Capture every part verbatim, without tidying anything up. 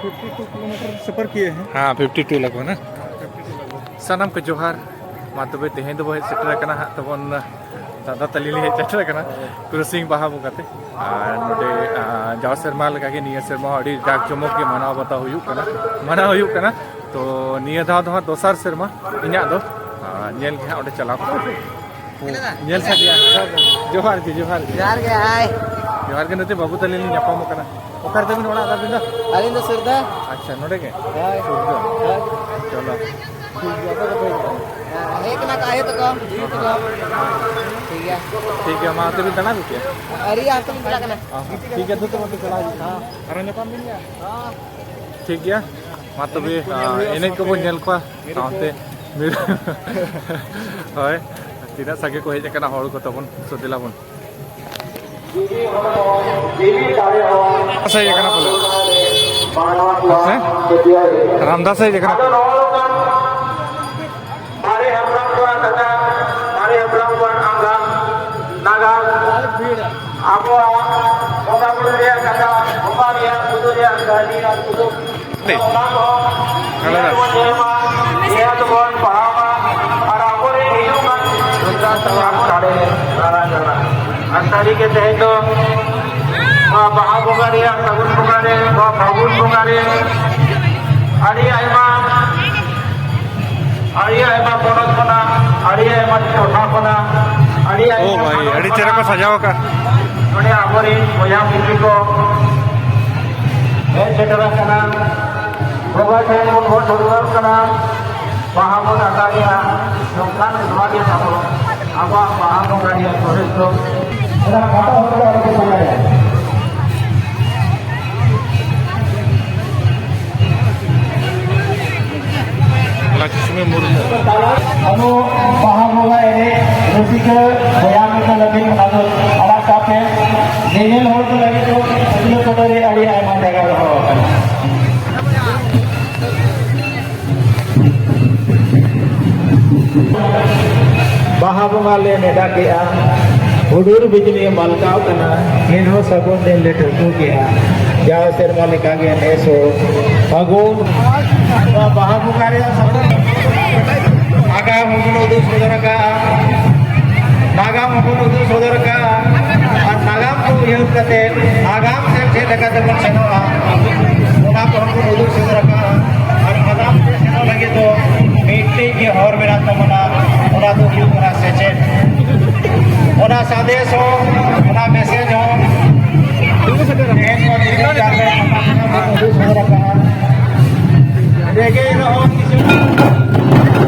Fifty two kilometre सफ़र किए हैं। हाँ, फिफ्टी टू लगभग ना। ᱥᱟᱱᱟᱢ ᱠᱚ ᱡᱚᱦᱟᱨ᱾ ᱢᱟ ᱛᱚᱵᱮ, ᱛᱮᱦᱮᱧ ᱫᱚᱵᱚ ᱦᱮᱡ ᱥᱮᱴᱮᱨ ᱟᱠᱟᱱᱟ ᱦᱟᱸᱜ ᱛᱟᱵᱚᱱ ᱫᱟᱫᱟ ᱛᱟᱹᱞᱤᱧ ᱞᱤᱧ ᱦᱮᱡ ᱥᱮᱴᱮᱨ ᱟᱠᱟᱱᱟ ᱠᱨᱚᱥᱤᱝ ᱵᱟᱦᱟ ᱵᱚᱸᱜᱟ ᱛᱮ᱾ ᱟᱨ ᱱᱚᱰᱮ, ᱟᱸ, ᱡᱟᱣ ᱥᱮᱨᱢᱟ ᱞᱮᱠᱟᱜᱮ ᱱᱤᱭᱟᱹ ᱥᱮᱨᱢᱟ ᱦᱚᱸ ᱟᱹᱰᱤ ᱡᱟᱠ ᱡᱚᱢᱚᱠ ᱜᱮ ᱢᱟᱱᱟᱣ ᱵᱟᱛᱟᱣ ᱦᱩᱭᱩᱜ ᱠᱟᱱᱟ, ᱢᱟᱱᱟᱣ ᱦᱩᱭᱩᱜ ᱠᱟᱱᱟ᱾ ᱛᱚ ᱱᱤᱭᱟᱹ ᱫᱷᱟᱣ ᱫᱚ ᱦᱟᱸᱜ ᱫᱚᱥᱟᱨ ᱥᱮᱨᱢᱟ ᱤᱧᱟᱹᱜ ᱫᱚ᱾ ᱟᱨ ᱧᱮᱞ ᱜᱮ ᱦᱟᱸᱜ ᱚᱸᱰᱮ ᱪᱟᱞᱟᱣ ᱠᱟᱛᱮ ᱧᱮᱞ ᱥᱟᱰᱮᱭᱟ᱾ ᱡᱚᱦᱟᱨ ᱜᱮ, ᱡᱚᱦᱟᱨ ᱜᱮ᱾ ᱡᱚᱦᱟᱨ ᱜᱮ, ᱦᱟᱭ᱾ ᱡᱚᱦᱟᱨ ᱜᱮ, ᱱᱚᱛᱮ ᱵᱟᱹᱵᱩ ᱛᱟᱹᱞᱤᱧ ᱞᱤᱧ ᱧᱟᱯᱟᱢ ᱟᱠᱟᱱᱟ᱾ ᱚᱠᱟ ᱨᱮ ᱛᱟᱵᱤᱱ ᱚᱲᱟᱜ ᱛᱟᱵᱤᱱ ᱫᱚ? ᱟᱹᱞᱤᱧ ᱫᱚ ᱥᱩᱨᱫᱟ᱾ ᱟᱪᱪᱷᱟ, ᱱᱚᱰᱮ ᱜᱮ? ᱦᱳᱭ᱾ ᱥᱩᱨᱫᱟ᱾ ᱦᱳᱭ᱾ ᱪᱚᱞᱚ᱾ ᱴᱷᱤᱠ ᱜᱮᱭᱟ, ᱚᱠᱟ ᱠᱚ ᱦᱮᱡ ᱟᱠᱟᱱᱟ? ᱦᱮᱡ ᱠᱟᱱᱟ ᱠᱚ ᱟᱭᱳ ᱛᱟᱠᱚ, ᱫᱤᱫᱤ ᱛᱟᱠᱚ᱾ ᱴᱷᱤᱠ ᱜᱮᱭᱟ᱾ ᱴᱷᱤᱠ ᱜᱮᱭᱟ, ᱢᱟ ᱚᱱᱛᱮ ᱵᱤᱱ ᱫᱟᱬᱟ ᱟᱹᱜᱩ ᱠᱮᱭᱟ? ᱟᱹᱣᱨᱤ, ᱦᱟᱱᱛᱮ ᱵᱤᱱ ᱪᱟᱞᱟᱜ ᱠᱟᱱᱟ᱾ ᱚ, ᱴᱷᱤᱠ ᱜᱮᱭᱟ, ᱫᱩ ᱛᱟᱵᱚᱱ ᱛᱮ ᱪᱟᱞᱟᱣ ᱦᱤᱡᱩᱜ ᱠᱟᱱᱟ᱾ ᱟᱨᱚ ᱧᱟᱯᱟᱢ ᱵᱤᱱ ᱜᱮᱭᱟ᱾ ᱴᱷᱤᱠ ᱜᱮᱭᱟ, ᱢᱟ ᱛᱚᱵᱮ, ᱮᱱᱮᱡ ᱠᱚᱵᱚᱱ ᱧᱮᱞ ᱠᱚᱣᱟ, ᱥᱟᱶᱛᱮ ᱦᱳᱭ, ᱛᱤᱱᱟᱹᱜ ᱥᱟᱸᱜᱮ ᱠᱚ ᱦᱮᱡ ᱟᱠᱟᱱᱟ ᱦᱚᱲ ᱠᱚ ᱛᱟᱵᱚᱱ, ᱥᱚ ᱫᱮᱞᱟ ᱵᱚᱱ᱾ ᱥᱟᱹᱦᱤ ᱠᱟᱱᱟ ᱯᱟᱞᱮ᱾ ᱦᱮᱸ? ᱨᱟᱢᱫᱟ ᱥᱟᱹᱦᱤ ᱠᱟᱱᱟ᱾ ᱢᱟᱨᱮ ᱦᱟᱯᱲᱟᱢ ᱠᱚᱣᱟᱜ ᱠᱟᱛᱷᱟ, ᱢᱟᱨᱮ ᱦᱟᱯᱲᱟᱢ ᱠᱚᱣᱟᱜ ᱟᱸᱜᱟ, ᱱᱟᱜᱟᱢ, ᱟᱵᱚᱣᱟᱜ ᱵᱚᱸᱜᱟ ᱵᱩᱨᱩ ᱨᱮᱭᱟᱜ ᱠᱟᱛᱷᱟ, ᱵᱚᱸᱜᱟ ᱨᱮᱭᱟᱜ ᱵᱩᱨᱩ ᱨᱮᱭᱟᱜ ᱠᱟᱹᱦᱱᱤ ᱟᱨ ᱠᱩᱫᱩᱢ, ᱟᱞᱮ ᱫᱚ᱾ ᱚᱱᱟ ᱠᱚ ᱧᱮᱞ ᱵᱚᱱ ᱧᱮᱞ ᱢᱟ, ᱧᱮᱞ ᱵᱚᱱ ᱯᱟᱲᱦᱟᱣ ᱢᱟ, ᱟᱨ ᱟᱵᱚᱨᱮᱱ ᱦᱤᱡᱩᱜ ᱠᱟᱱ ᱥᱟᱱᱛᱟᱲ ᱥᱟᱲᱮ ᱫᱟᱨᱟ ᱫᱟᱨᱟ᱾ ᱟᱨ ᱥᱟᱹᱨᱤᱜᱮ ᱛᱮᱦᱮᱧ ᱫᱚ ᱱᱚᱣᱟ ᱵᱟᱦᱟ ᱵᱚᱸᱜᱟ ᱨᱮᱭᱟᱜ ᱥᱟᱹᱜᱩᱱ ᱵᱚᱸᱜᱟ ᱨᱮ, ᱱᱚᱣᱟ ᱯᱷᱟᱹᱜᱩᱱ ᱵᱚᱸᱜᱟ ᱨᱮ ᱟᱹᱰᱤ ᱟᱭᱢᱟ, ᱟᱹᱰᱤ ᱟᱭᱢᱟ ᱯᱚᱱᱚᱛ ᱠᱷᱚᱱᱟᱜ, ᱟᱹᱰᱤ ᱟᱭᱢᱟ ᱴᱚᱴᱷᱟ ᱠᱷᱚᱱᱟᱜ, ᱟᱹᱰᱤ ᱟᱭᱢᱟ ᱚ ᱵᱷᱟᱭ, ᱟᱹᱰᱤ ᱪᱮᱦᱨᱟ ᱠᱚ ᱥᱟᱡᱟᱣ ᱟᱠᱟᱫ᱾ ᱱᱚᱰᱮ ᱟᱵᱚᱨᱮᱱ ᱵᱚᱭᱦᱟ ᱢᱤᱥᱤ ᱠᱚ ᱦᱮᱡ ᱥᱮᱴᱮᱨ ᱟᱠᱟᱱᱟ᱾ ᱵᱟᱵᱟ ᱴᱷᱮᱱ ᱵᱚᱱ ᱜᱚᱰ ᱡᱚᱦᱟᱨ ᱠᱟᱱᱟ᱾ ᱵᱟᱦᱟ ᱵᱚᱱ ᱟᱠᱟᱫᱮᱭᱟ, ᱱᱚᱝᱠᱟᱱ ᱱᱚᱣᱟ ᱜᱮ ᱛᱟᱵᱚᱱ ᱟᱵᱚᱣᱟᱜ ᱵᱟᱦᱟ ᱵᱚᱸᱜᱟ ᱨᱮᱭᱟᱜ ᱥᱚᱨᱮᱥ ᱫᱚ᱾ ᱚᱱᱟ ᱠᱟᱴᱟ ᱦᱚᱲ ᱫᱚ ᱟᱞᱚ ᱠᱚ ᱵᱚᱸᱜᱟᱭᱟ᱾ ᱞᱚᱠᱥᱢᱤ ᱢᱩᱨᱢᱩ᱾ ᱟᱵᱚ ᱵᱟᱦᱟ ᱵᱚᱸᱜᱟ ᱮᱱᱮᱡ ᱨᱩᱥᱤᱠᱟ ᱵᱚᱭᱦᱟ ᱢᱤᱥᱤ ᱞᱟᱹᱜᱤᱫ ᱚᱱᱟ ᱫᱚ ᱟᱲᱟᱜ ᱠᱟᱜ ᱯᱮ᱾ ᱧᱮᱧᱮᱞ ᱦᱚᱲ ᱠᱚ ᱞᱟᱹᱜᱤᱫ ᱫᱚ ᱥᱤᱞᱫᱟᱹ ᱯᱟᱛᱟ ᱨᱮ ᱟᱹᱰᱤ ᱟᱭᱢᱟ ᱡᱟᱭᱜᱟ ᱫᱚᱦᱚ ᱟᱠᱟᱱᱟ᱾ ᱵᱟᱦᱟ ᱵᱚᱸᱜᱟ ᱞᱮ ᱱᱮᱰᱟ ᱠᱮᱜᱼᱟ, ᱦᱩᱰᱩᱨ ᱵᱤᱡᱽᱞᱤ ᱢᱟᱞᱠᱟᱣ ᱠᱟᱱᱟ, ᱮᱱᱦᱚᱸ ᱥᱟᱹᱜᱩᱱ ᱫᱤᱱ ᱞᱮ ᱴᱷᱟᱹᱣᱠᱟᱹ ᱠᱮᱜᱼᱟ᱾ ᱡᱟᱣ ᱥᱮᱨᱢᱟ ᱞᱮᱠᱟᱜᱮ ᱱᱮᱥ ᱦᱚᱸ ᱯᱷᱟᱹᱜᱩᱱ ᱱᱚᱣᱟ ᱵᱟᱦᱟ ᱵᱚᱸᱜᱟ ᱨᱮᱭᱟᱜ ᱥᱟᱹᱜᱩᱱ ᱟᱜᱟᱢ ᱦᱚᱸᱵᱚᱱ ᱩᱫᱩᱜ ᱥᱚᱫᱚᱨ ᱟᱠᱟᱫᱼᱟ, ᱱᱟᱜᱟᱢ ᱦᱚᱸᱵᱚᱱ ᱩᱫᱩᱜ ᱥᱚᱫᱚᱨ ᱟᱠᱟᱫᱼᱟ, ᱟᱨ ᱱᱟᱜᱟᱢ ᱠᱚ ᱩᱭᱦᱟᱹᱨ ᱠᱟᱛᱮ ᱟᱜᱟᱢ ᱥᱮᱫ ᱪᱮᱫ ᱞᱮᱠᱟ ᱛᱮᱵᱚᱱ ᱥᱮᱱᱚᱜᱼᱟ, ᱚᱱᱟ ᱠᱚᱦᱚᱸ ᱵᱚᱱ ᱩᱫᱩᱜ ᱥᱚᱫᱚᱨ ᱟᱠᱟᱫᱼᱟ᱾ ᱟᱨ ᱟᱜᱟᱢ ᱥᱮᱫ ᱥᱮᱱᱚᱜ ᱞᱟᱹᱜᱤᱫ ᱫᱚ ᱢᱤᱫᱴᱮᱡ ᱜᱮ ᱦᱚᱨ ᱢᱮᱱᱟᱜ ᱛᱟᱵᱚᱱᱟ, ᱚᱱᱟ ᱫᱚ ᱦᱩᱭᱩᱜ ᱠᱟᱱᱟ ᱥᱮᱪᱮᱫ᱾ ᱚᱱᱟ ᱥᱟᱸᱫᱮᱥ ᱦᱚᱸ, ᱚᱱᱟ ᱢᱮᱥᱮᱡᱽ ᱦᱚᱸ ᱛᱮᱦᱮᱧ ᱱᱚᱣᱟ ᱫᱤᱥᱚᱢ ᱡᱟᱦᱮᱨ ᱨᱮ ᱥᱟᱱᱟᱢ ᱠᱚ ᱩᱫᱩᱜ ᱥᱚᱫᱚᱨ ᱟᱠᱟᱫᱼᱟ᱾ ᱨᱮᱸᱜᱮᱡ ᱨᱮᱦᱚᱸ ᱠᱤᱥᱟᱹᱬ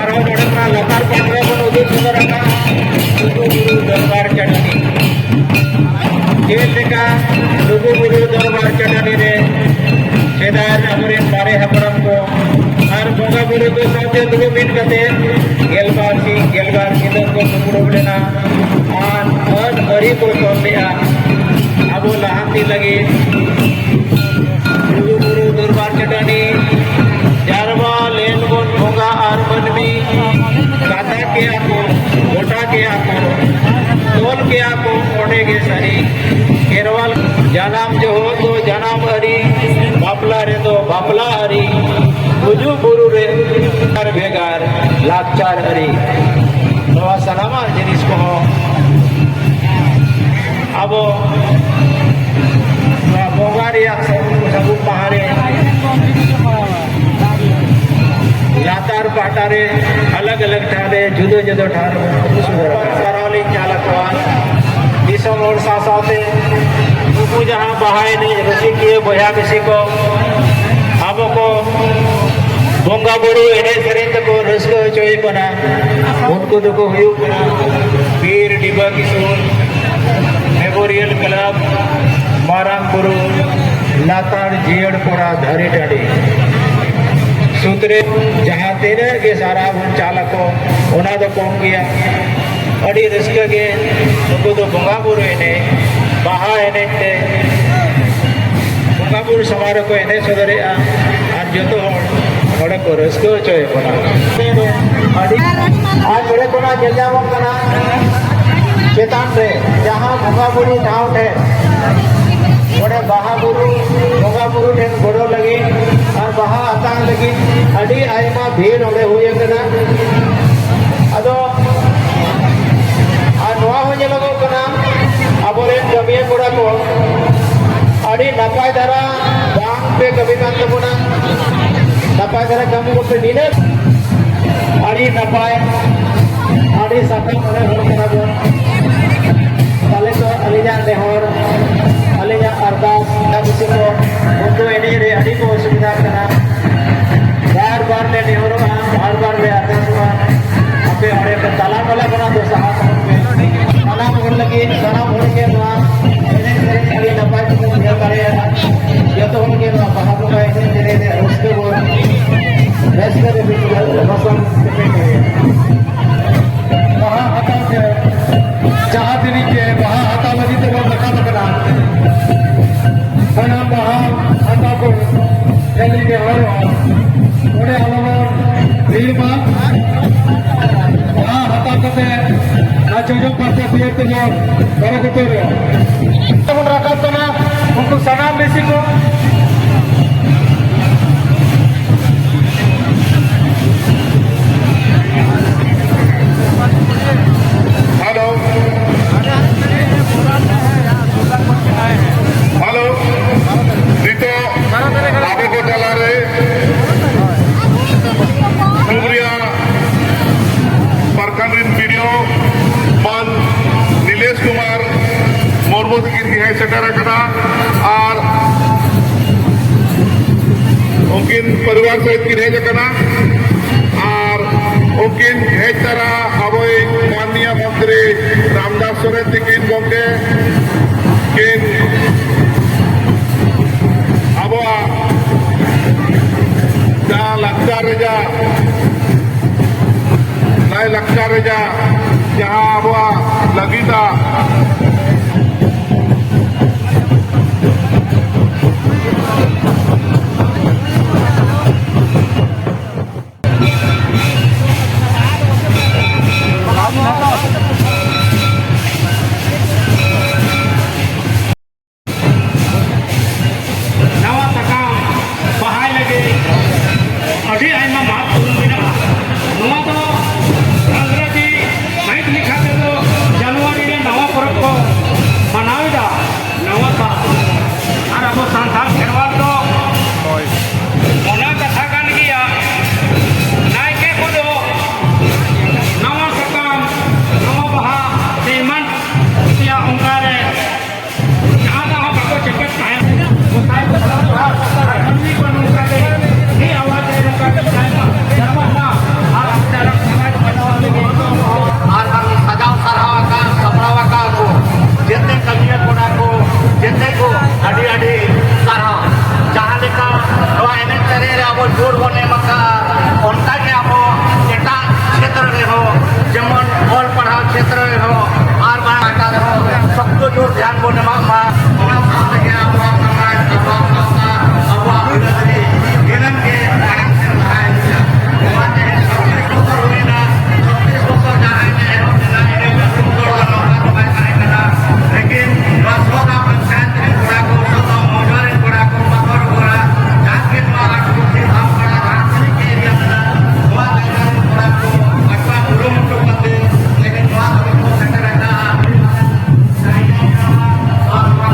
ᱟᱨᱦᱚᱸ ᱱᱚᱰᱮ ᱢᱟ ᱞᱟᱛᱟᱨ ᱯᱟᱦᱴᱟ ᱵᱚᱱ ᱩᱫᱩᱜ ᱥᱚᱫᱚᱨ ᱟᱠᱟᱫᱼᱟ, ᱞᱩᱜᱩ ᱵᱩᱨᱩ ᱫᱚᱨᱵᱟᱨ ᱪᱟᱹᱴᱟᱹᱱᱤ᱾ ᱪᱮᱫ ᱞᱮᱠᱟ ᱞᱩᱜᱩ ᱵᱩᱨᱩ ᱫᱚᱨᱵᱟᱨ ᱪᱟᱹᱴᱟᱹᱱᱤ ᱨᱮ ᱥᱮᱫᱟᱭ ᱟᱵᱚᱨᱮᱱ ᱢᱟᱨᱮ ᱦᱟᱯᱲᱟᱢ ᱠᱚ ᱟᱨ ᱵᱚᱸᱜᱟ ᱵᱩᱨᱩ ᱠᱚ ᱥᱟᱶᱛᱮ ᱫᱩᱲᱩᱵ ᱢᱤᱫ ᱠᱟᱛᱮ ᱜᱮᱞᱵᱟᱨ ᱥᱤᱧ ᱜᱮᱞᱵᱟᱨ ᱧᱤᱫᱟᱹ ᱠᱚ ᱫᱩᱯᱲᱩᱵ ᱞᱮᱱᱟ ᱟᱨ ᱟᱹᱱ ᱟᱹᱨᱤ ᱠᱚ ᱛᱚᱞ ᱞᱮᱫᱼᱟ᱾ ᱟᱵᱚ ᱞᱟᱦᱟᱱᱛᱤ ᱞᱟᱹᱜᱤᱫ ᱞᱩᱜᱩ ᱵᱩᱨᱩ ᱫᱚᱨᱵᱟᱨ ᱪᱟᱹᱴᱟᱹᱱᱤ ᱡᱟᱨᱣᱟ ᱞᱮᱱ ᱵᱚᱱ ᱵᱚᱸᱜᱟ ᱟᱨ ᱢᱟᱹᱱᱢᱤ, ᱠᱟᱛᱷᱟ ᱠᱮᱜᱼᱟ ᱠᱚ, ᱜᱚᱴᱟ ᱠᱮᱜᱼᱟ ᱠᱚ, ᱛᱚᱞ ᱠᱮᱜᱼᱟ ᱠᱚ ᱚᱸᱰᱮ ᱜᱮ ᱥᱟᱹᱨᱤ᱾ ᱠᱷᱮᱨᱣᱟᱞ ᱡᱟᱱᱟᱢ ᱡᱚᱦᱚᱜ ᱫᱚ ᱡᱟᱱᱟᱢ ᱟᱹᱨᱤ, ᱵᱟᱯᱞᱟ ᱨᱮᱫᱚ ᱵᱟᱯᱞᱟ ᱟᱹᱨᱤ, ᱜᱩᱡᱩᱜ ᱵᱩᱨᱩ ᱨᱮ ᱵᱷᱮᱜᱟᱨ ᱵᱷᱮᱜᱟᱨ ᱞᱟᱠᱪᱟᱨ ᱟᱹᱨᱤ᱾ ᱱᱚᱣᱟ ᱥᱟᱱᱟᱢᱟᱜ ᱡᱤᱱᱤᱥ ᱠᱚᱦᱚᱸ ᱟᱵᱚ ᱱᱚᱣᱟ ᱵᱚᱸᱜᱟ ᱨᱮᱭᱟᱜ ᱥᱟᱹᱜᱩᱱ, ᱥᱟᱹᱜᱩᱱ ᱢᱟᱦᱟ ᱨᱮ ᱞᱟᱛᱟᱨ ᱯᱟᱦᱴᱟ ᱨᱮ ᱟᱞᱟᱜᱽ ᱟᱞᱟᱜᱽ ᱴᱷᱟᱶ ᱨᱮ ᱡᱩᱫᱟᱹ ᱡᱩᱫᱟᱹ ᱴᱷᱟᱶ ᱨᱮ ᱵᱚᱱ ᱩᱫᱩᱜ ᱥᱚᱫᱚᱨ ᱟᱠᱟᱫᱟ᱾ ᱥᱟᱨᱦᱟᱣ ᱞᱤᱧ ᱪᱟᱞ ᱟᱠᱚᱣᱟ᱾ ᱫᱤᱥᱚᱢ ᱦᱚᱲ ᱥᱟᱶ ᱥᱟᱶᱛᱮ ᱱᱩᱠᱩ ᱡᱟᱦᱟᱸ ᱵᱟᱦᱟ ᱮᱱᱮᱡ ᱨᱩᱥᱤᱠᱤᱭᱟᱹ ᱵᱚᱭᱦᱟ ᱢᱤᱥᱤ ᱠᱚ ᱟᱵᱚ ᱠᱚ ᱵᱚᱸᱜᱟ ᱵᱩᱨᱩ ᱮᱱᱮᱡ ᱥᱮᱨᱮᱧ ᱛᱮᱠᱚ ᱨᱟᱹᱥᱠᱟᱹ ᱦᱚᱪᱚᱭᱮᱫ ᱵᱚᱱᱟ, ᱩᱱᱠᱩ ᱫᱚᱠᱚ ᱦᱩᱭᱩᱜ ᱠᱟᱱᱟ ᱵᱤᱨ ᱰᱤᱵᱟᱹ ᱠᱤᱥᱩᱱ ᱢᱮᱢᱳᱨᱤᱭᱟᱞ ᱠᱞᱟᱵᱽ, ᱢᱟᱨᱟᱝ ᱵᱩᱨᱩ ᱞᱟᱛᱟᱨ ᱡᱤᱭᱟᱹᱲ ᱯᱚᱲᱟ ᱫᱷᱟᱹᱨᱤ ᱴᱟᱺᱰᱤ᱾ ᱥᱩᱛᱨᱮ ᱡᱟᱦᱟᱸ ᱛᱤᱱᱟᱹᱜ ᱜᱮ ᱥᱟᱨᱟ ᱵᱚᱱ ᱪᱟᱞ ᱟᱠᱚ, ᱚᱱᱟ ᱫᱚ ᱠᱚᱢ ᱜᱮᱭᱟ᱾ ᱟᱹᱰᱤ ᱨᱟᱹᱥᱠᱟᱹ ᱜᱮ ᱱᱩᱠᱩ ᱫᱚ ᱵᱚᱸᱜᱟ ᱵᱩᱨᱩ ᱮᱱᱮᱡ, ᱵᱟᱦᱟ ᱮᱱᱮᱡ ᱛᱮ ᱵᱚᱸᱜᱟ ᱵᱩᱨᱩ ᱥᱟᱢᱟᱝ ᱨᱮᱠᱚ ᱮᱱᱮᱡ ᱥᱚᱫᱚᱨᱮᱜᱼᱟ᱾ ᱟᱨ ᱡᱚᱛᱚ ᱦᱚᱲ ᱱᱚᱰᱮ ᱠᱚ ᱨᱟᱹᱥᱠᱟᱹ ᱦᱚᱪᱚᱭᱮᱫ ᱵᱚᱱᱟ᱾ ᱟᱹᱰᱤ ᱟᱨ ᱱᱚᱰᱮ ᱠᱷᱚᱱᱟᱜ ᱧᱮᱞ ᱧᱟᱢᱚᱜ ᱠᱟᱱᱟ ᱪᱮᱛᱟᱱ ᱨᱮ ᱡᱟᱦᱟᱸ ᱵᱚᱸᱜᱟ ᱵᱩᱨᱩ ᱴᱷᱟᱶ ᱴᱷᱮᱱ ᱚᱸᱰᱮ ᱵᱟᱦᱟ ᱵᱩᱨᱩ, ᱵᱚᱸᱜᱟ ᱵᱩᱨᱩ ᱴᱷᱮᱱ ᱜᱚᱲᱚ ᱞᱟᱹᱜᱤᱫ ᱟᱨ ᱵᱟᱦᱟ ᱟᱛᱟᱝ ᱞᱟᱹᱜᱤᱫ ᱟᱹᱰᱤ ᱟᱭᱢᱟ ᱵᱷᱤᱲ ᱚᱸᱰᱮ ᱦᱩᱭ ᱟᱠᱟᱱᱟ᱾ ᱟᱫᱚ ᱟᱨ ᱱᱚᱣᱟ ᱦᱚᱸ ᱧᱮᱞᱚᱜᱚᱜ ᱠᱟᱱᱟ, ᱟᱵᱚᱨᱮᱱ ᱠᱟᱹᱢᱤᱭᱟᱹ ᱠᱚᱲᱟ ᱠᱚ ᱟᱹᱰᱤ ᱱᱟᱯᱟᱭ ᱫᱷᱟᱨᱟ ᱵᱟᱝ ᱯᱮ ᱠᱟᱹᱢᱤ ᱠᱟᱱ ᱛᱟᱵᱚᱱᱟ᱾ ᱱᱟᱯᱟᱭ ᱫᱷᱟᱨᱟ ᱠᱟᱹᱢᱤ ᱠᱚᱯᱮ ᱱᱤᱱᱟᱹᱜ ᱟᱹᱰᱤ ᱱᱟᱯᱟᱭ, ᱟᱹᱰᱤ ᱥᱟᱯᱷᱟ ᱢᱚᱱᱮ ᱦᱚᱲ ᱠᱟᱱᱟ ᱵᱚᱱ᱾ ᱛᱟᱦᱞᱮ ᱛᱚ ᱟᱹᱞᱤᱧᱟᱜ ᱱᱮᱦᱚᱨ, ᱟᱹᱞᱤᱧᱟᱜ ᱟᱨᱫᱟᱥ, ᱚᱱᱟ ᱵᱤᱥᱚᱭ ᱠᱚ ᱩᱱᱠᱩ ᱮᱱᱮᱡ ᱨᱮ ᱟᱹᱰᱤ ᱠᱚ ᱚᱥᱩᱵᱤᱫᱷᱟ ᱠᱟᱱᱟ᱾ ᱵᱟᱨ ᱵᱟᱨ ᱞᱮ ᱱᱮᱦᱚᱨᱚᱜᱼᱟ, ᱵᱟᱨ ᱵᱟᱨ ᱞᱮ ᱟᱨᱫᱟᱥᱚᱜᱼᱟ, ᱟᱯᱮ ᱚᱸᱰᱮ ᱯᱮ ᱛᱟᱞᱟ ᱢᱟᱞᱟ ᱠᱷᱚᱱᱟᱜ ᱫᱚ ᱥᱟᱦᱟ ᱠᱚᱜ ᱯᱮ᱾ ᱥᱟᱱᱟᱢ ᱦᱚᱲ ᱞᱟᱹᱜᱤᱫ, ᱥᱟᱱᱟᱢ ᱦᱚᱲ ᱜᱮ ᱱᱚᱣᱟ ᱮᱱᱮᱡ ᱥᱮᱨᱮᱧ ᱟᱹᱰᱤ ᱱᱟᱯᱟᱭ ᱛᱮᱵᱚᱱ ᱧᱮᱞ ᱫᱟᱲᱮᱭᱟᱜᱼᱟ᱾ ᱡᱚᱛᱚ ᱦᱚᱲ ᱜᱮ ᱱᱚᱣᱟ ᱵᱟᱦᱟ ᱵᱚᱸᱜᱟ ᱮᱱᱮᱡ ᱥᱮᱨᱮᱧ ᱨᱮ ᱨᱟᱹᱥᱠᱟᱹ ᱵᱚᱱ, ᱨᱟᱹᱥᱠᱟᱹ ᱨᱮ ᱵᱚᱱ ᱥᱮᱴᱮᱨ ᱫᱟᱲᱮᱭᱟᱜᱼᱟ᱾ ᱵᱟᱦᱟ ᱦᱟᱛᱟᱣ ᱛᱮ ᱡᱟᱦᱟᱸ ᱛᱤᱱᱟᱹᱜ ᱜᱮ ᱵᱟᱦᱟ ᱦᱟᱛᱟᱣ ᱞᱟᱹᱜᱤᱫ ᱛᱮᱵᱚᱱ ᱨᱟᱠᱟᱵ ᱟᱠᱟᱱᱟ, ᱥᱟᱱᱟᱢ ᱵᱟᱦᱟ ᱦᱟᱛᱟᱣ ᱠᱚ ᱴᱷᱮᱱ ᱞᱤᱧ ᱱᱮᱦᱚᱨᱚᱜᱼᱟ, ᱚᱸᱰᱮ ᱟᱞᱚ ᱵᱚᱱ ᱵᱷᱤᱲ ᱢᱟ᱾ ᱵᱟᱦᱟ ᱦᱟᱛᱟᱣ ᱠᱟᱛᱮ ᱟᱨ ᱡᱚᱡᱚᱢ ᱯᱟᱦᱴᱟ ᱫᱩᱣᱟᱹᱨ ᱛᱮᱵᱚᱱ ᱵᱚᱞᱚ ᱩᱛᱟᱹᱨᱚᱜᱼᱟ᱾ ᱵᱚᱱ ᱨᱟᱠᱟᱵ ᱠᱟᱱᱟ, ᱩᱱᱠᱩ ᱥᱟᱱᱟᱢ ᱵᱮᱥᱤ ᱠᱚ ᱦᱮᱞᱳ᱾ ᱦᱮᱞᱳ᱾ ᱱᱤᱛᱚᱜ ᱟᱵᱚ ᱠᱚ ᱛᱟᱞᱟᱨᱮ ᱰᱩᱢᱨᱤᱭᱟ ᱯᱨᱚᱠᱷᱚᱸᱰ ᱨᱮᱱ ᱵᱤ ᱰᱤ ᱳ ᱢᱟᱱ ᱱᱤᱞᱮᱥ ᱠᱩᱢᱟᱨ ᱢᱩᱨᱢᱩ ᱛᱟᱹᱠᱤᱱ ᱠᱤᱱ ᱦᱮᱡ ᱥᱮᱴᱮᱨ ᱟᱠᱟᱱᱟ ᱟᱨ ᱩᱱᱠᱤᱱ ᱯᱚᱨᱤᱵᱟᱨ ᱥᱚᱦᱤᱛ ᱠᱤᱱ ᱦᱮᱡ ᱟᱠᱟᱱᱟ ᱟᱨ ᱩᱱᱠᱤᱱ ᱦᱮᱡ ᱛᱚᱨᱟ ᱟᱵᱚᱭᱤᱡ ᱢᱟᱱᱱᱤᱭᱟ ᱢᱚᱱᱛᱨᱤ ᱨᱟᱢᱫᱟᱥ ᱥᱚᱨᱮᱱ ᱛᱤᱠᱤᱱ ᱜᱚᱢᱠᱮ ᱠᱤᱱ ᱟᱵᱚᱣᱟᱜ ᱡᱟᱦᱟᱸ ᱞᱟᱠᱪᱟᱨ ᱨᱮᱭᱟᱜ, ᱞᱟᱭ ᱞᱟᱠᱪᱟᱨ ᱨᱮᱭᱟᱜ ᱡᱟᱦᱟᱸ ᱟᱵᱚᱣᱟᱜ ᱞᱟᱹᱜᱤᱫᱟᱜ ᱱᱟᱣᱟ ᱥᱟᱠᱟᱢ ᱵᱟᱦᱟᱭ ᱞᱟᱹᱜᱤᱫ ᱟᱹᱰᱤ ᱟᱭᱢᱟ ᱢᱟᱦᱟ ᱯᱩᱨᱩᱱ ᱢᱮᱱᱟᱜᱼᱟ᱾ ᱱᱚᱣᱟ ᱫᱚ ᱤᱝᱨᱮᱡᱤ ᱢᱟᱹᱦᱤᱛ ᱞᱮᱠᱟ ᱛᱮᱫᱚ ᱡᱟᱱᱩᱣᱟᱨᱤ ᱨᱮ ᱱᱟᱣᱟ ᱯᱚᱨᱚᱵᱽ ᱠᱚ ᱢᱟᱱᱟᱣ ᱮᱫᱟ᱾ ᱱᱟᱣᱟ ᱥᱟᱞ ᱟᱨ ᱟᱵᱚ ᱥᱟᱱᱛᱟᱲ ᱠᱷᱮᱨᱣᱟᱞ ᱫᱚ ᱚᱱᱟ ᱠᱟᱛᱷᱟ ᱠᱟᱱ ᱜᱮᱭᱟ, ᱱᱟᱭᱠᱮ ᱠᱚᱫᱚ ᱱᱟᱣᱟ ᱥᱟᱠᱟᱢ, ᱱᱟᱣᱟ ᱵᱟᱦᱟ ᱥᱮ ᱮᱢᱟᱱ ᱛᱮᱭᱟᱜ ᱚᱱᱠᱟ ᱨᱮ ᱡᱟᱦᱟᱸ ᱫᱚ ᱦᱟᱸᱜ ᱵᱟᱠᱚ ᱪᱮᱯᱮᱫ ᱛᱟᱦᱮᱸᱫ, ᱜᱚᱸᱥᱟᱭ ᱠᱚ ᱥᱟᱞᱟᱜ ᱡᱚᱦᱟᱨ ᱟᱨ ᱢᱟᱹᱱᱢᱤ ᱠᱚ ᱱᱚᱝᱠᱟ ᱜᱮ ᱱᱤᱭᱟᱹ ᱟᱣᱟᱡ ᱨᱮ ᱱᱚᱝᱠᱟ ᱜᱮ ᱛᱟᱦᱮᱱ ᱢᱟ, ᱡᱟᱨᱯᱟ ᱢᱟ ᱟᱨ ᱟᱯᱱᱟᱨᱟᱜ ᱥᱚᱢᱟᱡᱽ ᱵᱟᱧᱪᱟᱣ ᱞᱟᱹᱜᱤᱫ ᱟᱨ ᱵᱟᱝ ᱥᱟᱡᱟᱣ ᱥᱟᱨᱦᱟᱣ ᱟᱠᱟᱫ, ᱥᱟᱯᱲᱟᱣ ᱟᱠᱟᱫ ᱠᱚ ᱡᱮᱛᱮ ᱠᱟᱹᱢᱤᱭᱟᱹ ᱠᱚᱲᱟ ᱠᱚ, ᱡᱮᱛᱮ ᱠᱚ ᱟᱹᱰᱤ ᱟᱹᱰᱤ ᱥᱟᱨᱦᱟᱣ᱾ ᱡᱟᱦᱟᱸ ᱞᱮᱠᱟ ᱱᱚᱣᱟ ᱮᱱᱮᱡ ᱥᱮᱨᱮᱧ ᱨᱮ ᱟᱵᱚ ᱡᱳᱨ ᱵᱚᱱ ᱮᱢ ᱟᱠᱟᱫ, ᱚᱱᱠᱟ ᱜᱮ ᱟᱵᱚ ᱮᱴᱟᱜ ᱠᱷᱮᱛᱨᱚ ᱨᱮᱦᱚᱸ, ᱡᱮᱢᱚᱱ ᱚᱞ ᱯᱟᱲᱦᱟᱣ ᱠᱷᱮᱛᱨᱚ ᱨᱮᱦᱚᱸ ᱟᱨ ᱵᱟᱝ ᱮᱴᱟᱜ ᱨᱮᱦᱚᱸ ᱥᱚᱠᱛᱚ ᱡᱳᱨ ᱫᱷᱮᱭᱟᱱ ᱵᱚᱱ ᱮᱢᱟᱜ ᱢᱟ᱾ ᱚᱱᱟ ᱥᱟᱶ ᱛᱮᱜᱮ ᱟᱵᱚᱣᱟᱜ ᱥᱚᱢᱟᱡᱽ, ᱟᱵᱚᱣᱟᱜ ᱥᱟᱶᱛᱟ, ᱟᱵᱚᱣᱟᱜ ᱟᱹᱨᱤᱪᱟᱹᱞᱤ ᱫᱤᱱᱟᱹᱢ ᱜᱮ ᱢᱟᱲᱟᱝ ᱥᱮᱫ ᱞᱟᱦᱟ ᱤᱫᱤᱜᱼᱟ᱾ ᱚᱱᱟᱛᱮ ᱪᱷᱚᱛᱨᱤᱥ ᱵᱚᱪᱷᱚᱨ ᱦᱩᱭᱱᱟ, ᱪᱷᱚᱛᱨᱤᱥ ᱵᱚᱪᱷᱚᱨ ᱡᱟᱦᱟᱸᱭ ᱮᱦᱚᱵ ᱞᱮᱫᱟ, ᱤᱱᱟᱹ ᱧᱩᱛᱩᱢ ᱫᱚ ᱱᱚᱝᱠᱟ ᱫᱚ ᱵᱟᱭ ᱛᱟᱦᱮᱸ ᱠᱟᱱᱟ᱾ ᱞᱮᱠᱤᱱ ᱱᱚᱣᱟ ᱥᱚᱫᱟ ᱯᱚᱧᱪᱟᱭᱮᱛ ᱨᱮᱱ ᱠᱚᱲᱟ ᱠᱚ, ᱥᱚᱫᱟ ᱢᱚᱦᱚᱡᱟ ᱨᱮᱱ ᱠᱚᱲᱟ ᱠᱚ, ᱯᱟᱛᱷᱚᱨ ᱜᱚᱲᱟ, ᱡᱟᱦᱟᱸ ᱜᱮ ᱱᱚᱣᱟ ᱟᱴ ᱯᱩᱛᱷᱤ ᱥᱟᱵ ᱵᱟᱲᱟ, ᱡᱟᱦᱟᱸ ᱛᱤᱱᱟᱹᱜ ᱜᱮ ᱮᱨᱤᱭᱟ ᱢᱮᱱᱟᱜᱼᱟ, ᱱᱚᱣᱟ ᱡᱟᱭᱜᱟ ᱨᱮᱱ ᱠᱚᱲᱟ ᱠᱚ ᱟᱠᱚᱣᱟᱜ ᱩᱨᱩᱢ ᱦᱚᱪᱚ ᱠᱟᱛᱮ ᱛᱮᱦᱮᱧ ᱱᱚᱣᱟ ᱫᱷᱟᱹᱵᱤᱡ ᱠᱚ ᱥᱮᱴᱮᱨ ᱟᱠᱟᱫᱼᱟ᱾ ᱟᱹᱰᱤ ᱢᱟᱨᱟᱝ ᱡᱟᱭᱜᱟ ᱠᱟᱱᱟ᱾ ᱟᱨ ᱱᱚᱣᱟ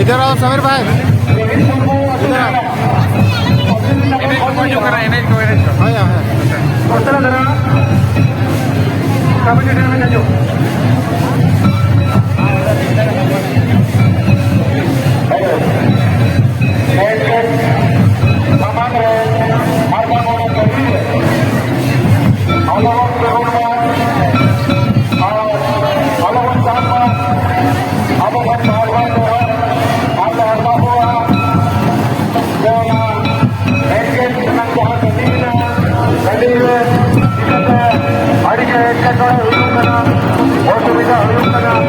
इधर आओ समीर भाई, इधर आओ। ᱮᱱᱮᱡ ᱠᱚ ᱦᱤᱡᱩᱜ ᱠᱟᱱᱟ, ᱮᱱᱮᱡ ᱠᱚ, ᱮᱱᱮᱡ ᱠᱚ᱾ ᱦᱳᱭ, ᱦᱳᱭ, ᱦᱳᱭ᱾ ᱥᱟᱢᱟᱝ ᱨᱮ ᱟᱨ ᱵᱟᱝ ᱚᱱᱟ ᱠᱟᱹᱢᱤ ᱨᱮ ᱟᱞᱚ ᱵᱚᱱ ᱵᱮᱜᱩᱱ ᱢᱟ ᱟᱨ ᱟᱞᱚ ᱵᱚᱱ ᱪᱟᱞ ᱢᱟ᱾ ᱟᱵᱚ ᱵᱚᱱ ᱪᱟᱞ ᱢᱟ ᱟᱨ ᱟᱵᱚᱣᱟᱜ ᱡᱮ ᱚᱱᱟ ᱮᱱᱜᱮᱡ ᱨᱮᱱᱟᱜ ᱡᱟᱦᱟᱸ ᱠᱟᱹᱢᱤ ᱢᱮᱱᱟᱜᱼᱟ, ᱠᱟᱹᱢᱤ ᱨᱮ ᱪᱤᱠᱟᱹᱛᱮ ᱟᱹᱰᱤ ᱜᱮ ᱮᱴᱠᱮᱴᱚᱬᱮ ᱦᱩᱭᱩᱜ ᱠᱟᱱᱟ, ᱚᱥᱩᱵᱤᱫᱷᱟ ᱦᱩᱭᱩᱜ ᱠᱟᱱᱟ᱾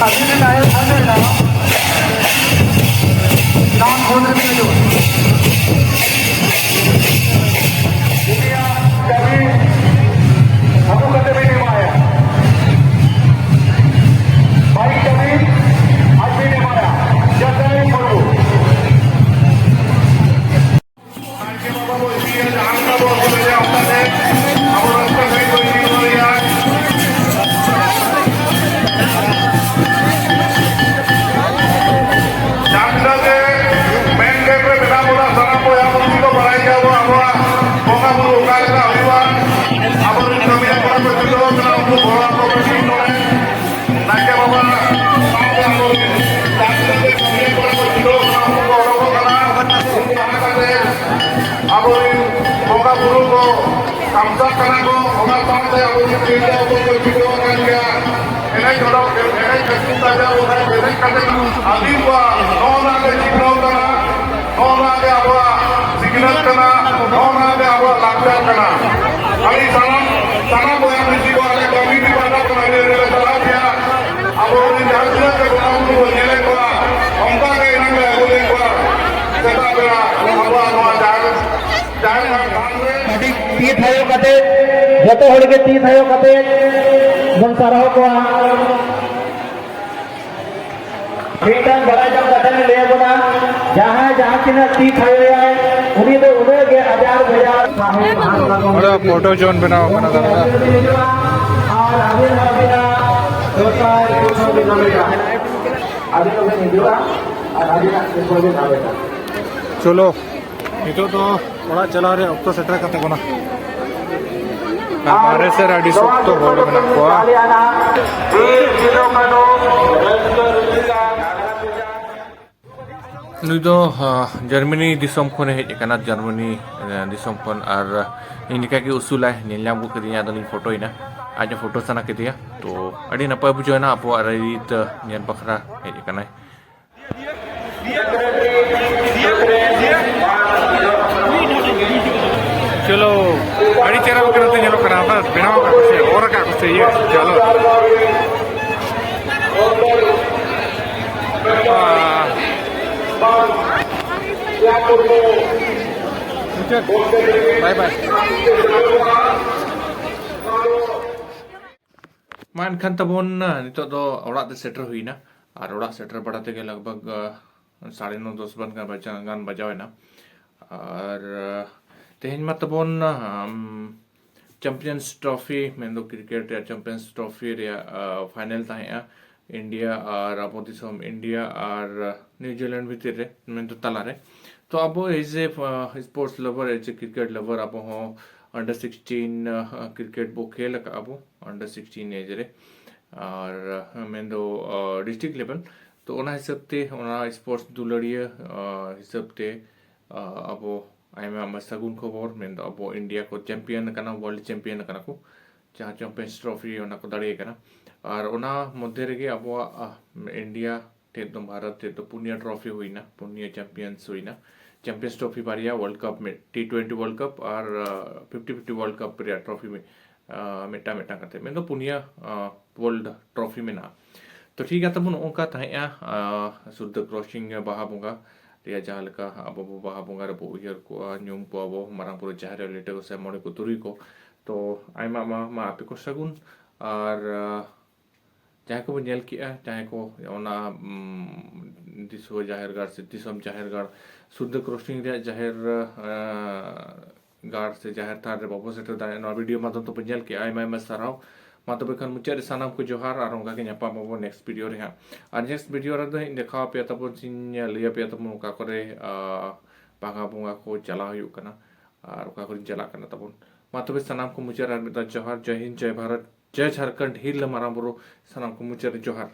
ᱟᱹᱵᱤᱱ ᱨᱮᱱ ᱟᱭᱳ ᱥᱟᱢᱱᱮ ᱨᱮ ᱢᱮᱱᱟᱭᱟ᱾ ᱱᱟᱣᱟ ᱯᱷᱳᱱ ᱨᱮᱵᱤᱱ ᱦᱤᱡᱩᱜᱼᱟ᱾ ᱩᱱᱤᱭᱟᱜ ᱪᱟᱹᱵᱤ ᱟᱹᱜᱩ ᱠᱟᱛᱮ ᱵᱤᱱ ᱮᱢᱟᱭᱟ᱾ ᱵᱟᱭᱤᱠ ᱪᱟᱹᱵᱤ ᱟᱡ ᱵᱤᱱ ᱮᱢᱟᱭᱟ᱾ ᱡᱟᱛᱨᱟ ᱢᱩᱨᱢᱩ᱾ ᱱᱟᱭᱠᱮ ᱵᱟᱵᱟ ᱵᱚ ᱤᱫᱤᱭᱟ, ᱡᱟᱦᱟᱸ ᱞᱮᱠᱟ ᱵᱚ ᱟᱹᱜᱩ ᱞᱮᱫᱮᱭᱟ, ᱚᱱᱠᱟ ᱛᱮ ᱟᱵᱚ ᱨᱟᱹᱥᱠᱟᱹ ᱥᱟᱺᱦᱤᱡ ᱵᱚ ᱤᱫᱤ ᱨᱩᱣᱟᱹᱲᱮᱭᱟ᱾ ᱡᱟᱦᱟᱸ ᱛᱤᱱᱟᱹᱜ ᱜᱮ ᱢᱮᱱ ᱜᱮᱴ ᱨᱮ ᱢᱮᱱᱟᱜ ᱵᱚᱱᱟ, ᱥᱟᱱᱟᱢ ᱵᱚᱭᱦᱟ ᱵᱚᱱ ᱠᱚ ᱵᱟᱲᱟᱭ ᱜᱮᱭᱟ ᱵᱚ, ᱟᱵᱚᱣᱟᱜ ᱵᱚᱸᱜᱟ ᱵᱩᱨᱩ ᱚᱠᱟ ᱞᱮᱠᱟ ᱦᱩᱭᱩᱜᱼᱟ᱾ ᱟᱵᱚᱨᱮᱱ ᱠᱟᱹᱢᱤᱭᱟᱹ ᱠᱚᱲᱟ ᱠᱚ ᱪᱷᱩᱴᱟᱹᱣ ᱠᱟᱱᱟ, ᱩᱱᱠᱩ ᱜᱚᱲᱚ ᱟᱠᱚ ᱠᱟᱹᱴᱤᱡ ᱱᱚᱰᱮ᱾ ᱱᱟᱭᱠᱮ ᱵᱟᱵᱟ ᱥᱟᱶᱛᱮ ᱟᱵᱚᱨᱮᱱ ᱡᱟᱦᱟᱸ ᱛᱤᱱᱟᱹᱜ ᱜᱮ ᱠᱟᱹᱢᱤᱭᱟᱹ ᱠᱚᱲᱟ ᱠᱚ ᱪᱷᱩᱴᱟᱹᱣ ᱠᱟᱱᱟ, ᱩᱱᱠᱩ ᱠᱚ ᱚᱰᱚᱠᱚᱜ ᱠᱟᱱᱟ᱾ ᱩᱱᱠᱩ ᱞᱟᱦᱟ ᱠᱟᱛᱮ ᱟᱵᱚᱨᱮᱱ ᱵᱚᱸᱜᱟ ᱵᱩᱨᱩ ᱠᱚ ᱥᱟᱢᱴᱟᱜ ᱠᱟᱱᱟ ᱠᱚ, ᱚᱱᱟ ᱥᱟᱶᱛᱮ ᱟᱵᱚᱨᱮᱱ ᱛᱤᱨᱞᱟᱹ ᱦᱚᱯᱚᱱ ᱠᱚ ᱪᱷᱩᱴᱟᱹᱣ ᱟᱠᱟᱱ ᱜᱮᱭᱟ᱾ ᱮᱱᱮᱡ ᱚᱰᱚᱠ, ᱮᱱᱮᱡ ᱠᱷᱟᱹᱛᱤᱨ ᱛᱟᱡᱟ ᱵᱚᱸᱜᱟ ᱮᱱᱮᱡ ᱠᱟᱛᱮ ᱟᱹᱫᱤᱢ ᱠᱚᱣᱟᱜ ᱱᱚᱜᱼᱚ ᱱᱚᱣᱟ ᱜᱮ ᱪᱤᱱᱦᱟᱹᱣ ᱠᱟᱱᱟ, ᱱᱚᱜᱼᱚ ᱱᱚᱣᱟ ᱜᱮ ᱟᱵᱚᱣᱟᱜ ᱥᱤᱠᱷᱱᱟᱹᱛ ᱠᱟᱱᱟ, ᱱᱚᱜᱼᱚ ᱱᱚᱣᱟ ᱜᱮ ᱟᱵᱚᱣᱟᱜ ᱞᱟᱠᱪᱟᱨ ᱠᱟᱱᱟ᱾ ᱟᱹᱞᱤᱧ ᱥᱟᱱᱟᱢ, ᱥᱟᱱᱟᱢ ᱵᱚᱭᱦᱟ ᱢᱤᱥᱤ ᱠᱚ ᱟᱞᱮ ᱠᱚᱢᱤᱴᱤ ᱯᱟᱦᱴᱟ ᱠᱷᱚᱱ ᱟᱹᱰᱤ ᱟᱹᱰᱤ ᱞᱮ ᱥᱟᱨᱦᱟᱣ ᱯᱮᱭᱟ᱾ ᱟᱵᱚ ᱨᱮᱱ ᱡᱟᱦᱟᱸ ᱛᱤᱱᱟᱹᱜ ᱜᱮ ᱵᱚᱸᱜᱟ ᱵᱩᱨᱩ ᱵᱚᱱ ᱧᱮᱞᱮᱫ ᱠᱚᱣᱟ, ᱚᱱᱠᱟ ᱜᱮ ᱮᱱᱟᱝ ᱞᱮ ᱟᱹᱜᱩ ᱞᱮᱫ ᱠᱚᱣᱟ᱾ ᱥᱮᱛᱟᱜ ᱵᱮᱲᱟ ᱟᱵᱚᱣᱟᱜ ᱱᱚᱣᱟ ᱡᱟᱦᱮᱨ, ᱡᱟᱦᱮᱨ ᱜᱟᱲ ᱛᱷᱟᱱ ᱨᱮ ᱛᱤ ᱛᱷᱟᱭᱚ ᱠᱟᱛᱮ, ᱡᱚᱛᱚ ᱦᱚᱲ ᱜᱮ ᱛᱤ ᱛᱷᱟᱭᱚ ᱠᱟᱛᱮ ᱵᱚᱱ ᱥᱟᱨᱦᱟᱣ ᱠᱚᱣᱟ᱾ ᱢᱤᱫᱴᱟᱝ ᱵᱟᱲᱟᱭ ᱡᱚᱝ ᱠᱟᱛᱷᱟ ᱞᱤᱧ ᱞᱟᱹᱭ ᱟᱵᱚᱱᱟ, ᱡᱟᱦᱟᱸᱭ ᱡᱟᱦᱟᱸ ᱛᱤᱱᱟᱹᱜ ᱛᱤ ᱛᱷᱟᱭᱚᱭᱟᱭ, ᱩᱱᱤ ᱫᱚ ᱩᱱᱟᱹᱜ ᱜᱮ ᱟᱡᱟᱨ ᱵᱮᱡᱟᱨ ᱚᱸᱰᱮ ᱯᱷᱳᱴᱳ ᱡᱳᱱ ᱵᱮᱱᱟᱣ ᱠᱟᱱᱟ ᱫᱟᱫᱟ᱾ ᱟᱨ ᱟᱹᱵᱤᱱ ᱦᱚᱸ ᱟᱹᱵᱤᱱᱟᱜ ᱫᱚᱨᱠᱟᱨ ᱯᱩᱨᱥᱚᱱ ᱵᱤᱱ ᱧᱟᱢᱮᱫᱟ᱾ ᱟᱹᱵᱤᱱ ᱦᱚᱸᱵᱤᱱ ᱦᱤᱡᱩᱜᱼᱟ ᱟᱨ ᱟᱹᱵᱤᱱᱟᱜ ᱯᱩᱨᱥᱚᱱ ᱵᱤᱱ ᱧᱟᱢᱮᱫᱟ᱾ ᱪᱚᱞᱚ, ᱱᱤᱛᱚᱜ ᱫᱚ ᱚᱲᱟᱜ ᱪᱟᱞᱟᱣ ᱨᱮᱭᱟᱜ ᱚᱠᱛᱚ ᱥᱮᱴᱮᱨ ᱠᱟᱛᱮ ᱠᱟᱱᱟ᱾ ᱟᱨ ᱵᱟᱦᱨᱮ ᱥᱮᱫ ᱨᱮ ᱟᱹᱰᱤ ᱥᱚᱠᱛᱚ ᱦᱚᱲ ᱢᱮᱱᱟᱜ ᱠᱚᱣᱟ᱾ ᱱᱩᱭ ᱫᱚ, ᱟᱸ, ᱡᱟᱨᱢᱟᱱᱤ ᱫᱤᱥᱚᱢ ᱠᱷᱚᱱᱮ ᱦᱮᱡ ᱟᱠᱟᱱᱟ, ᱡᱟᱨᱢᱟᱱᱤ, ᱟᱸ, ᱫᱤᱥᱚᱢ ᱠᱷᱚᱱ᱾ ᱟᱨ ᱤᱧ ᱞᱮᱠᱟ ᱜᱮ ᱩᱥᱩᱞᱟᱭ, ᱧᱮᱞ ᱧᱟᱢ ᱜᱚᱫ ᱠᱮᱫᱤᱧᱟ, ᱟᱫᱚᱞᱤᱧ ᱯᱷᱳᱴᱳᱭᱮᱱᱟ᱾ ᱟᱡ ᱦᱚᱸ ᱯᱷᱳᱴᱳ ᱥᱟᱱᱟ ᱠᱮᱫᱮᱭᱟ, ᱛᱚ ᱟᱹᱰᱤ ᱱᱟᱯᱟᱭ ᱵᱩᱡᱷᱟᱹᱣ ᱮᱱᱟ, ᱟᱵᱚᱣᱟᱜ ᱨᱟᱭᱨᱤᱛ, ᱟᱸ, ᱧᱮᱞ ᱵᱟᱠᱷᱨᱟ ᱦᱮᱡ ᱟᱠᱟᱱᱟᱭ᱾ ᱪᱚᱞᱚ, ᱟᱹᱰᱤ ᱪᱮᱦᱨᱟ ᱞᱮᱠᱟ ᱱᱚᱛᱮ ᱧᱮᱞᱚᱜ ᱠᱟᱱᱟ, ᱚᱱᱟ ᱵᱮᱱᱟᱣ ᱟᱠᱟᱫ ᱠᱚ ᱥᱮ, ᱚᱨ ᱟᱠᱟᱫ ᱠᱚ ᱥᱮ, ᱤᱭᱟᱹ, ᱪᱚᱞᱚ᱾ ᱵᱟᱭ ᱵᱟᱭ᱾ ᱢᱟ ᱮᱱᱠᱷᱟᱱ ᱛᱟᱵᱚᱱ, ᱱᱤᱛᱚᱜ ᱫᱚ ᱚᱲᱟᱜ ᱛᱮ ᱥᱮᱴᱮᱨ ᱦᱩᱭᱱᱟ᱾ ᱟᱨ ᱚᱲᱟᱜ ᱥᱮᱴᱮᱨ ᱵᱟᱲᱟ ᱛᱮᱜᱮ ᱞᱟᱜᱽ ᱵᱷᱟᱜᱽ, ᱟᱸ, ᱥᱟᱲᱮ ᱱᱚ, ᱫᱚᱥ ᱵᱟᱡᱟ-, ᱵᱟᱡᱟ-, ᱜᱟᱱ ᱵᱟᱡᱟᱣ ᱮᱱᱟ᱾ ᱟᱨ, ᱟᱸ, ᱛᱮᱦᱮᱧ ᱢᱟ ᱛᱟᱵᱚᱱ, ᱟᱢ, ᱪᱟᱢᱯᱤᱭᱟᱱᱥ ᱴᱨᱚᱯᱷᱤ, ᱢᱮᱱᱫᱚ ᱠᱨᱤᱠᱮᱴ ᱨᱮᱭᱟᱜ ᱪᱟᱢᱯᱤᱭᱟᱱᱥ ᱴᱨᱚᱯᱷᱤ ᱨᱮᱭᱟᱜ, ᱟᱸ, ᱯᱷᱟᱭᱱᱮᱞ ᱛᱟᱦᱮᱸᱜᱼᱟ᱾ ᱤᱱᱰᱤᱭᱟ ᱟᱨ ᱟᱵᱚ ᱫᱤᱥᱚᱢ, ᱤᱱᱰᱤᱭᱟ ᱟᱨ, ᱟᱸ, ᱱᱤᱭᱩᱡᱤᱞᱮᱱᱰ ᱵᱷᱤᱛᱤᱨ ᱨᱮ, ᱢᱮᱱᱫᱚ ᱛᱟᱞᱟᱨᱮ᱾ ᱛᱚ ᱟᱵᱚ as a, ᱟᱸ, sports lover, as a cricket lover, ᱟᱵᱚ ᱦᱚᱸ under sixteen, ᱟᱸ, ᱠᱨᱤᱠᱮᱴ ᱵᱚ ᱠᱷᱮᱞ ᱟᱠᱟᱫᱼᱟ ᱵᱚ, under sixteen age ᱨᱮ᱾ ᱟᱨ, ᱟᱸ, ᱢᱮᱱᱫᱚ, ᱟᱸ, ᱰᱤᱥᱴᱨᱤᱠᱴ ᱞᱮᱵᱮᱞ᱾ ᱛᱚ ᱚᱱᱟ ᱦᱤᱥᱟᱹᱵ ᱛᱮ, ᱚᱱᱟ ᱥᱯᱳᱨᱴᱥ ᱫᱩᱞᱟᱹᱲᱤᱭᱟᱹ, ᱟᱸ, ᱦᱤᱥᱟᱹᱵ ᱛᱮ, ᱟᱸ, ᱟᱵᱚ ᱟᱭᱢᱟ ᱟᱭᱢᱟ ᱥᱟᱹᱜᱩᱱ ᱠᱷᱚᱵᱚᱨ, ᱢᱮᱱᱫᱚ ᱟᱵᱚ ᱤᱱᱰᱤᱭᱟ ᱠᱚ ᱪᱟᱢᱯᱤᱭᱟᱱ ᱟᱠᱟᱱᱟ, ᱣᱟᱨᱞᱰ ᱪᱟᱢᱯᱤᱭᱟᱱ ᱟᱠᱟᱱᱟ ᱠᱚ, ᱡᱟᱦᱟᱸ ᱪᱟᱢᱯᱤᱭᱟᱱᱥ ᱴᱨᱚᱯᱷᱤ ᱚᱱᱟ ᱠᱚ ᱫᱟᱲᱮ ᱟᱠᱟᱱᱟ᱾ ᱟᱨ ᱚᱱᱟ ᱢᱚᱫᱽᱫᱷᱮ ᱨᱮᱜᱮ ᱟᱵᱚᱣᱟᱜ, ᱟᱸ, ᱤᱱᱰᱤᱭᱟ ᱴᱷᱮᱱ ᱫᱚ, ᱵᱷᱟᱨᱚᱛ ᱴᱷᱮᱱ ᱫᱚ ᱯᱩᱱᱭᱟᱹ ᱴᱨᱚᱯᱷᱤ ᱦᱩᱭᱱᱟ, ᱯᱩᱱᱭᱟᱹ ᱪᱟᱢᱯᱤᱭᱟᱱᱥ ᱦᱩᱭᱱᱟ, ᱪᱟᱢᱯᱤᱭᱟᱱᱥ ᱴᱨᱚᱯᱷᱤ ᱵᱟᱨᱭᱟ, ᱣᱟᱨᱞᱰ ᱠᱟᱯ ᱢᱤᱫ, ᱴᱤ ᱴᱩᱭᱮᱱᱴᱤ ᱣᱟᱨᱞᱰ ᱠᱟᱯ ᱟᱨ, ᱟᱸ, ᱯᱷᱤᱯᱴᱤ ᱯᱷᱤᱯᱴᱤ ᱣᱟᱨᱞᱰ ᱠᱟᱯ ᱨᱮᱭᱟᱜ ᱴᱨᱚᱯᱷᱤ ᱢᱤᱫ, ᱟᱸ, ᱢᱤᱫᱴᱟᱝ ᱢᱤᱫᱴᱟᱝ ᱠᱟᱛᱮ, ᱢᱮᱱᱫᱚ ᱯᱩᱱᱭᱟᱹ, ᱟᱸ, ᱣᱟᱨᱞᱰ ᱴᱨᱚᱯᱷᱤ ᱢᱮᱱᱟᱜᱼᱟ᱾ ᱛᱚ ᱴᱷᱤᱠ ᱜᱮᱭᱟ ᱛᱟᱵᱚᱱ, ᱱᱚᱜᱼᱚ ᱱᱚᱝᱠᱟ ᱛᱟᱦᱮᱸᱜᱼᱟ, ᱟᱸ, ᱥᱩᱨᱫᱟᱹ ᱠᱨᱚᱥᱤᱝ ᱵᱟᱦᱟ ᱵᱚᱸᱜᱟ ᱨᱮᱭᱟᱜ ᱡᱟᱦᱟᱸ ᱞᱮᱠᱟ ᱟᱵᱚ ᱵᱚ ᱵᱟᱦᱟ ᱵᱚᱸᱜᱟ ᱨᱮᱵᱚ ᱩᱭᱦᱟᱹᱨ ᱠᱚᱣᱟ, ᱧᱩᱢ ᱠᱚᱣᱟ ᱵᱚ ᱢᱟᱨᱟᱝ ᱵᱩᱨᱩ, ᱡᱟᱦᱮᱨ ᱟᱭᱳ, ᱞᱤᱴᱟᱹ ᱜᱚᱸᱥᱟᱭ, ᱢᱚᱬᱮ ᱠᱚ ᱛᱩᱨᱩᱭ ᱠᱚ᱾ ᱛᱚ ᱟᱭᱢᱟ ᱟᱭᱢᱟ ᱢᱟ ᱟᱯᱮ ᱠᱚ ᱥᱟᱹᱜᱩᱱ᱾ ᱟᱨ, ᱟᱸ, ᱡᱟᱦᱟᱸᱭ ᱠᱚᱵᱚᱱ ᱧᱮᱞ ᱠᱮᱜᱼᱟ, ᱡᱟᱦᱟᱸᱭ ᱠᱚ ᱚᱱᱟ, ᱩᱢ, ᱫᱤᱥᱩᱣᱟᱹ ᱡᱟᱦᱮᱨ ᱜᱟᱲ ᱥᱮ ᱫᱤᱥᱚᱢ ᱡᱟᱦᱮᱨ ᱜᱟᱲ ᱥᱩᱨᱫᱟᱹ ᱠᱨᱚᱥᱤᱝ ᱨᱮᱭᱟᱜ ᱡᱟᱦᱮᱨ, ᱟᱸ, ᱜᱟᱲ ᱥᱮ ᱡᱟᱦᱮᱨ ᱛᱷᱟᱱ ᱨᱮ ᱵᱟᱵᱚ ᱥᱮᱴᱮᱨ ᱫᱟᱲᱮᱭᱟᱜᱼᱟ, ᱱᱚᱣᱟ ᱵᱷᱤᱰᱤᱭᱳ ᱢᱟᱫᱽᱫᱷᱚᱢ ᱛᱮᱵᱚᱱ ᱧᱮᱞ ᱠᱮᱜᱼᱟ᱾ ᱟᱭᱢᱟ ᱟᱭᱢᱟ ᱥᱟᱨᱦᱟᱣ᱾ ᱢᱟ ᱛᱚᱵᱮ ᱠᱷᱟᱱ ᱢᱩᱪᱟᱹᱫ ᱨᱮ ᱥᱟᱱᱟᱢ ᱠᱚ ᱡᱚᱦᱟᱨ, ᱟᱨ ᱚᱱᱠᱟ ᱜᱮ ᱧᱟᱯᱟᱢ ᱟᱵᱚᱱ ᱱᱮᱠᱥᱴ ᱵᱷᱤᱰᱤᱭᱳ ᱨᱮ ᱦᱟᱸᱜ᱾ ᱟᱨ ᱱᱮᱠᱥᱴ ᱵᱷᱤᱰᱤᱭᱳ ᱨᱮᱫᱚ ᱦᱟᱸᱜ ᱤᱧ ᱫᱮᱠᱷᱟᱣ ᱟᱯᱮᱭᱟ ᱛᱟᱵᱚᱱ, ᱥᱮᱧ ᱞᱟᱹᱭ ᱟᱯᱮᱭᱟ ᱛᱟᱵᱚᱱ ᱚᱠᱟ ᱠᱚᱨᱮ, ᱟᱸ, ᱵᱟᱦᱟ ᱵᱚᱸᱜᱟ ᱠᱚ ᱪᱟᱞᱟᱣ ᱦᱩᱭᱩᱜ ᱠᱟᱱᱟ ᱟᱨ ᱚᱠᱟ ᱠᱚᱨᱮᱧ ᱪᱟᱞᱟᱜ ᱠᱟᱱᱟ ᱛᱟᱵᱚᱱ᱾ ᱢᱟ ᱛᱚᱵᱮ ᱥᱟᱱᱟᱢ ᱠᱚ ᱢᱩᱪᱟᱹᱫ ᱨᱮ ᱟᱨ ᱢᱤᱫ ᱫᱷᱟᱣ ᱡᱚᱦᱟᱨ, ᱡᱚᱭ ᱦᱤᱱᱫ, ᱡᱚᱭ ᱵᱷᱟᱨᱚᱛ, ᱡᱚᱭ ᱡᱷᱟᱨᱠᱷᱚᱸᱰ, ᱦᱤᱨᱞᱟᱹ ᱢᱟᱨᱟᱝ ᱵᱩᱨᱩ, ᱥᱟᱱᱟᱢ ᱠᱚ ᱢᱩᱪᱟᱹᱫ ᱨᱮ ᱡᱚᱦᱟᱨ᱾